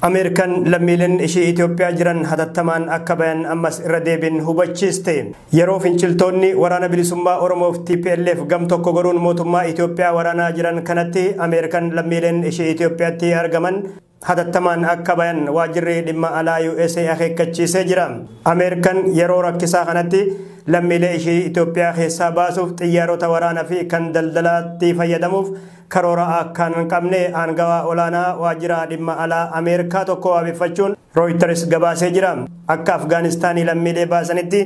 Ameerikaan lammiileen ishee Itoophiyaa jiran hatattamaan akka bayan ammas irra deebiin hubachiiste. Yeroo finciltoonni waraana bilisummaa Oromoof TPLF gam tokko goruun mootummaa Itoophiyaa waraanaa jiran kanatti Ameerikaan lammiileen ishee Itoophiyaatti argaman hatattamaan akka bayan waajjirri dhimma alaa USA akeekkachiisee jira. Ameerikaan yeroo rakkisaa kanatti lammiilee ishee Itoophiyaa keessaa baasuuf xiyyaarota waraanaa fi kan daldalaatti fayyadamuuf karoora akka hin qabne aangawaa olaanaa waajjira dhimma alaa Ameerikaa tokko wabeeffachuun Reuters gabaasee jira. Akka Afgaanistaanii lammiilee baasanitti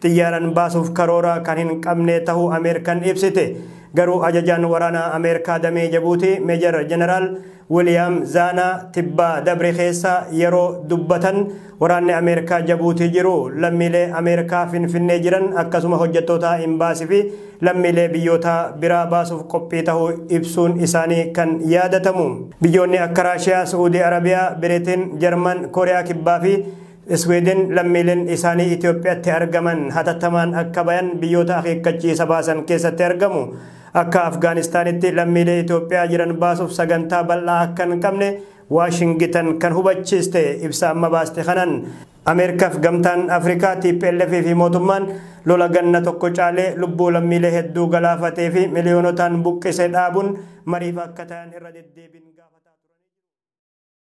xiyyaaran baasuuf karoora kan hin qabne ta'uu Ameerikaan ibsite. Garuu ajajaan waraanaa Ameerikaa damee Jabuuti Meejar Jeneraal Wiiliyaam Zaanaa tibbaa dabre keessa yeroo dubbatan waraanni Ameerikaa Jabuutii jiru lammiilee Ameerikaa Finfinnee jiran akkasuma hojjettoota imbaasii fi lammiilee biyyoota biraa baasuuf qophii ta'uu ibsuun isaanii kan yaadatamu. Biyyoonni akka Raashiyaa, Su'uudii Arabiyaa, Biriteen, Jarman, Kooriyaa Kibbaa fi Isweeden lammiileen isaanii Itoophiyaatti argaman hatattamaan akka bayan biyyoota akeekkachiisa baasan keessatti argamu. Akka Afgaanistaanitti lammiilee Itoophiyaa jiran baasuuf sagantaa bal'aa akka hin qabne Waashingitan kan hubachiiste ibsa amma baaste kanan. Ameerikaaf gamtaan Afrikaa TPLF fi mootummaan lola ganna tokko caalee lubbuu lammiilee hedduu galaafatee fi miliyoonotaan buqqise dhaabuun mariif akka ta'an irra deddeebiin gaafatan.